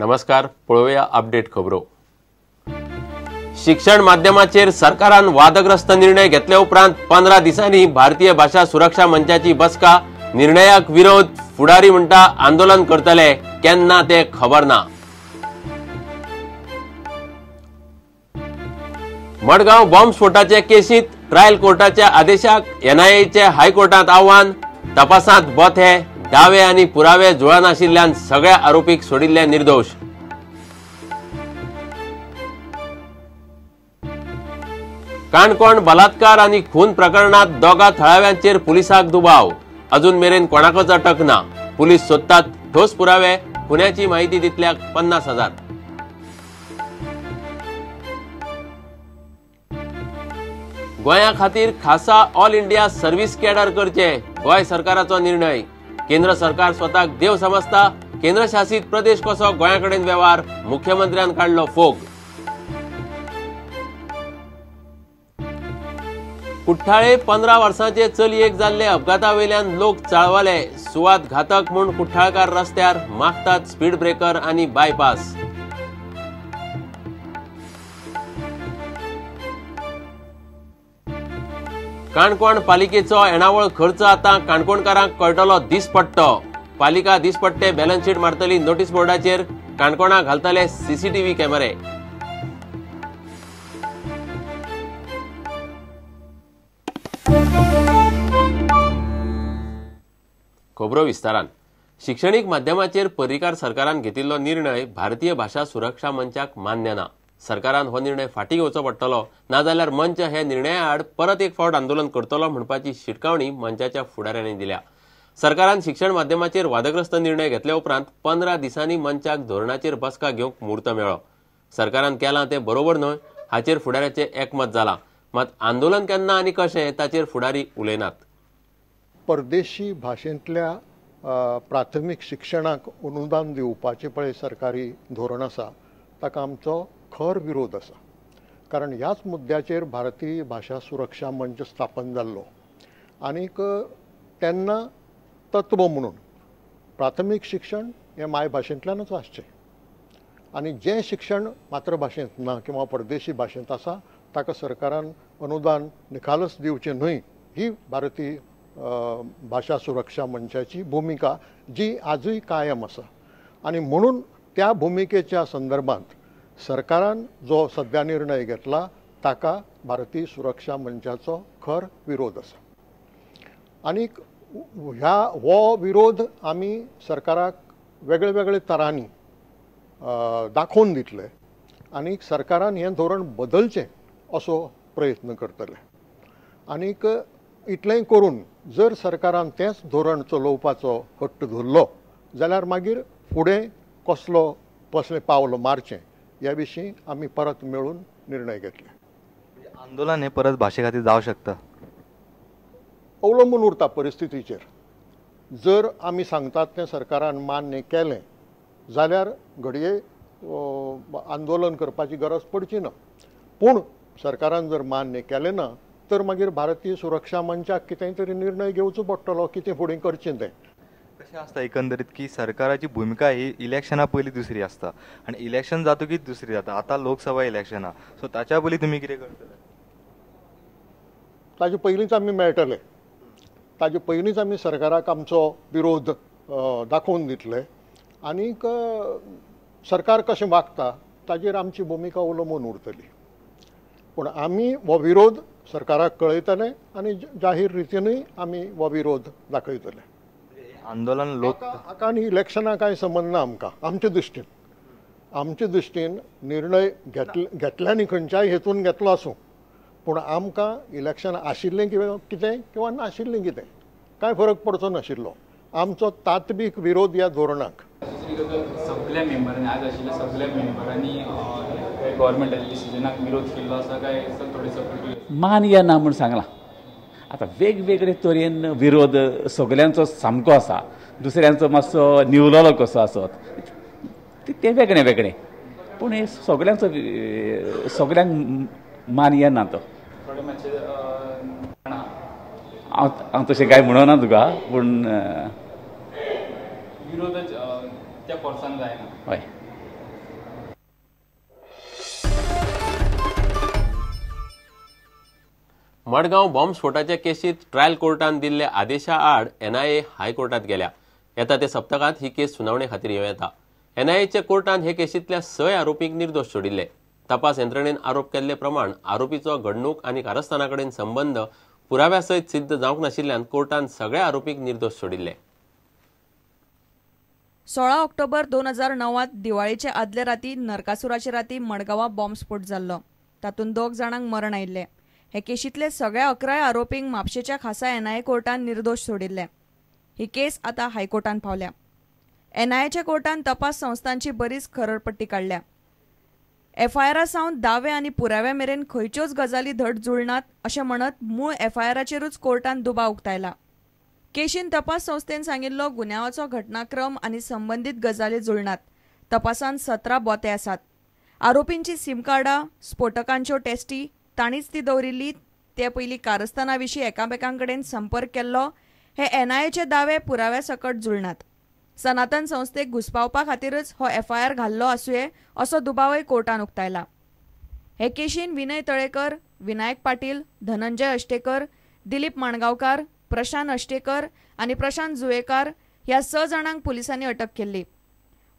नमस्कार, पळोवया अपडेट खबरो. शिक्षण माध्यमाचेर सरकारान वादग्रस्त निर्णय घेतले उपरांत 15 दिसांनी भारतीय भाषा सुरक्षा मंचाची बसका. निर्णयाक विरोध, फुडारी म्हणटा आंदोलन करतले, केन्ना ते खबर ना. मडगांव बॉम्ब स्फोटाचे केसीत ट्रायल कोर्टाच्या आदेशाक एनआयएचे हायकोर्टात आव्हान. तपासांत बोथे, दावे आनी पुरावे जुळनाशिल्ल्यान सगळ्या आरोपीक सोडिल्ले निर्दोष. काणकोण बलात्कार आनी खून प्रकरणात दोगा थळाव्यांचेर पुलिसाक दुबाव. अजून मेरेन कोणाकच अटक ना. पुलीस सोदतात ठोस पुरावे. खुन्याची माहिती दितल्याक 50,000. गोंया खातीर खासा ऑल इंडिया सर्व्हिस कॅडर करचे, गोंय सरकाराचो निर्णय. केंद्र सरकार स्वताक देव समजता, केंद्रशासित प्रदेश कसो गोंया कडेन वेव्हार, मुख्यमंत्र्यान काडलो फोग. कुठ्ठाळे 15 वर्सांचे चलयेक जाल्ले अपघाता वयल्यान लोक चाळवले. सुवात घातक म्हूण कुठ्ठाळकार रस्त्यार मागतात स्पीड ब्रेकर आनी बायपास. काणकोण पालिकेचो येणावळ खर्च आतां काणकोणकारांक कळटलो दिसपट्टो. पालिका दिसपट्टे बॅलन्स शीट मारतली नोटीस बोर्डाचेर. काणकोणा घालतले सीसीटीव्ही कॅमेरे. खबरो विस्तारान. शिक्षणीक माध्यमाचेर पर्रीकार सरकारान घेतिल्लो निर्णय भारतीय भाषा सुरक्षा मंचाक मान्य ना. सरकारान हो निर्णय फाटीं घेवचो पडटलो, नाजाल्यार मंच हे निर्णया आड परत एक फावट आंदोलन करतलो म्हणपाची शिटकावणी मंचाच्या फुडाऱ्यांनी दिल्या. सरकारान शिक्षण माध्यमाचेर वादग्रस्त निर्णय घेतले उपरांत 15 दिसांनी मंचाक धोरणाचेर बसका घेवंक म्हूर्त मेळ्ळो. सरकारान केलां तें बरोबर न्हय हाचेर फुडाऱ्याचें एकमत जालां. मात आंदोलन केन्ना आनी कशें ताचेर फुडारी उलयनात. परदेशी भाशेंतल्या प्राथमीक शिक्षणाक अनुदान दिवपाचें पळय सरकारी धोरण आसा ताका आमचो खर विरोध आसा. कारण ह्याच मुद्द्याचेर भारतीय भाशा सुरक्षा मंच स्थापन जाल्लो आनीक तेन्ना तत्व म्हणून प्राथमीक शिक्षण हें मायभाशेंतल्यानूच आसचें आनी जें शिक्षण मातृभाशेंत ना किंवा परदेशी भाशेंत आसा ताका सरकारान अनुदान निखालस दिवचें न्हय ही भारतीय भाशा सुरक्षा मंचाची भुमिका जी आजूय कायम आसा. आनी म्हणून त्या भुमिकेच्या संदर्भात सरकारान जो सद्या निर्णय घेतला ताका भारतीय सुरक्षा मंचाचो खर विरोध आसा. आनीक ह्या हो विरोध आमी सरकाराक वेगळे वेगळे तरांनी दाखोवन दितले आनी सरकारान हें धोरण बदलचें असो प्रयत्न करतले. आनीक इतलेंय करून जर सरकारान तेंच धोरण चलोवपाचो हट्ट धरलो जाल्यार मागीर फुडें कसलो कसलें पावल मारचें ह्या विशीं आमी परत मेळून निर्णय घेतले. आंदोलन हे परत भाशे खातीर जावं शकता, अवलंबून उरता परिस्थितीचेर. जर आमी सांगतात तें सरकारान मान्य केलें जाल्यार घडये आंदोलन करपाची गरज पडची ना. पूण सरकारान जर मान्य केलें ना तर मागीर भारतीय सुरक्षा मंचाक कितेंय तरी निर्णय घेवचो पडटलो, कितें फुडें करचें तें. कशें आसता एकंदरीत की सरकाराची भुमिका ही इलेक्शना पयलीं दुसरी आसता आनी इलेक्शन जातकीच दुसरी जाता. आतां लोकसभा इलेक्शना, सो ताच्या पयलीं तुमी कितें करतले? ताजे पयलींच आमी मेळटले, ताजे पयलींच आमी सरकाराक आमचो विरोध दाखोवन दितले आनीक सरकार कशें वागता ताजेर आमची भुमिका अवलंबून उरतली. पूण आमी हो विरोध सरकाराक कळयतले आनी जाहीर रितीनूय आमी हो विरोध दाखयतले. आंदोलन लोक हाका आनी इलेक्शना कांय संबंद ना आमकां. आमचे दृश्टीन निर्णय घेतल्यानी खंयच्याय हेतून घेतलो आसूं, पूण आमकां इलेक्शन आशिल्लें किंवा कितें किंवा नाशिल्लें कितें कांय फरक पडचो नाशिल्लो. आमचो तात्वीक विरोध ह्या धोरणाक. दुसरी गजाल, सगळ्या मेंबरांनी आज आशिल्ल्या सगळ्या मेंबरांनी गव्हर्मेंटाच्या डिसिजनाक विरोध केल्लो आसा काय थोडे सपोर्ट मान्य ना म्हूण सांगलां. आतां वेगवेगळे तरेन विरोध सगल्यांचो सामको आसा, दुसऱ्यांचो मातसो निवलोलो कसो आसत तें वेगळें वेगळें, पूण हे सगल्यांचो सगल्यांक मान्य ना तो. हांव हांव तशें कांय म्हणना तुका, पूण विरोधच त्या फोर्सान जायना. हय. मडगांव बॉम्बस्फोटाच्या केशीत ट्रायल कोर्टान दिल्ल्या आदेशा आड एनआयए हायकोर्टात गेल्या. येता ते सप्तकांत ही केस सुनावणे खातीर येवं येता. एनआयएच्या कोर्टान हे केशींतल्या 6 आरोपींक निर्दोश सोडिल्ले. तपास यंत्रणेन आरोप केल्ले प्रमाण आरोपीचो घडणूक आनी कारस्थाना कडेन संबंद पुराव्या सयत सिद्ध जावंक नाशिल्ल्यान कोर्टान सगळ्या आरोपींक निर्दोश सोडिल्ले. 16 ऑक्टोबर 2009 दिवाळेचे आदले राती नरकासुराचे राती मडगांवां बॉम्बस्फोट जाल्लो. तातूंत 2 जाणांक मरण आयिल्लें. हे केशींतले सगळ्या 11 आरोपींक म्हापशेच्या खासा एनआयए कोर्टान निर्दोश सोडिल्ले. ही केस आतां हायकोर्टान पावल्या. एनआयएच्या कोर्टान तपास संस्थांची बरीच खरडपट्टी काडल्या. एफआयआरा सावन दावे आनी पुराव्या मेरेन खंयच्योच गजाली धड जुळनात अशें म्हणत मूळ एफआयआराचेरूच कोर्टान दुबाव उक्तायला. केशीन तपास संस्थेन सांगिल्लो गुन्यांवाचो घटनाक्रम आनी संबंदीत गजाली जुळनात. तपासांत 17 बोते आसात. आरोपींची सिम कार्डां, स्फोटकांच्यो टेस्टी तांणीच ती दवरिल्ली. ते पयलीं कारस्थाना विशीं एकामेकां कडेन संपर्क केल्लो हे एनआयएचे दावे पुराव्या सकट जुळनात. सनातन संस्थेक घुसपावपा खातीरच हो एफआयआर घाल्लो आसुये असो दुबावय कोर्टान उक्तायला. हे केशीन विनय तळेकर, विनायक पाटील, धनंजय अष्टेकर, दिलीप माणगांवकार, प्रशांत अष्टेकर आनी प्रशांत जुवेकार ह्या 6 जाणांक पुलिसांनी अटक केल्ली.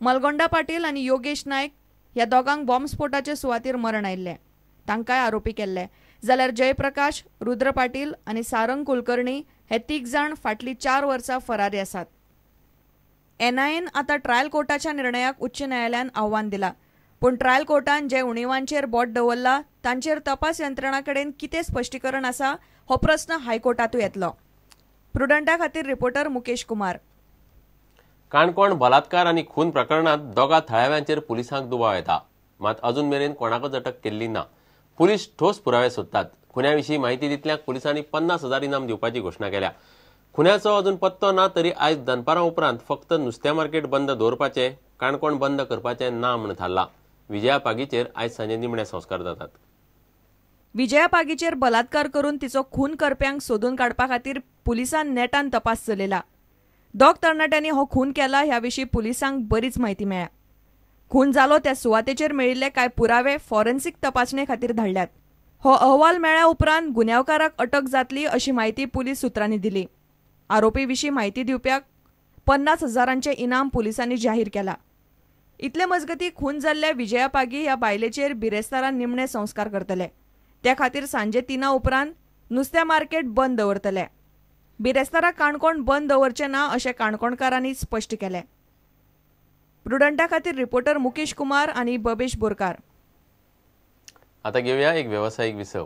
मलगोंडा पाटील आनी योगेश नायक ह्या दोगांक बॉम्बस्फोटाचे सुवातेर मरण आयिल्लें. तांकांय आरोपी केल्ले. जाल्यार जयप्रकाश, रुद्र पाटील आनी सारंग कुलकर्णी हे 3 जाण फाटलीं 4 वर्सां फरारी आसात. एनआयएन आतां ट्रायल कोर्टाच्या निर्णयाक उच्च न्यायालयान आव्हान दिलां. पूण ट्रायल कोर्टान जे उणिवांचेर बोट दवरला तांचेर तपास यंत्रणा कडेन कितें स्पश्टीकरण आसा हो प्रस्न हायकोर्टांतूय येतलो. प्रुडंटा खातीर रिपोर्टर मुकेश कुमार. काणकोण बलात्कार आनी खून प्रकरणांत 2 थळाव्यांचेर पुलिसांक दुबाव येता. मात अजून मेरेन कोणाकच अटक केल्ली ना. पुलीस ठोस पुरावे सोदतात. खुन्या विशीं माहिती दितल्यांक पुलिसांनी 50,000 इनाम दिवपाची घोशणा केल्या. खुन्याचो अजून पत्तो ना तरी आयज दनपारां उपरांत फक्त नुस्त्या मार्केट बंद दवरपाचें, काणकोण बंद करपाचें ना म्हूण थारलां. विजया पागीचेर आयज सांजे निमणे संस्कार जातात. विजया पागीचेर बलात्कार करून तिचो खून करप्यांक सोदून काडपा खातीर पुलिसान नेटान तपास चलयला. 2 तरणाट्यांनी हो खून केला ह्या विशीं पुलिसांक बरीच म्हायती मेळ्ळ्या. खून जालो त्या सुवातेचेर मेळिल्ले कांय पुरावे फॉरेन्सिक तपासणे खातीर धाडल्यात. हो अहवाल मेळ्ळ्या उपरांत गुन्यांवकाराक अटक जातली अशी म्हायती पुलीस सुत्रांनी दिली. आरोपी विशीं म्हायती दिवप्याक 50,000 इनाम पुलिसांनी जाहीर केला. इतले मजगती खून जाल्ल्या विजया पागी ह्या बायलेचेर बिरेस्तारा निमणे संस्कार करतले. त्या खातीर सांजे 3 उपरांत नुस्त्या मार्केट बंद दवरतले. बिरेस्तारा काणकोण बंद दवरचें ना अशें काणकोणकारांनी स्पश्ट केलें. प्रुडंटा खातीर रिपोर्टर मुकेश कुमार आनी बबेश बोरकार. आता घेऊया एक व्यावसायिक विसव.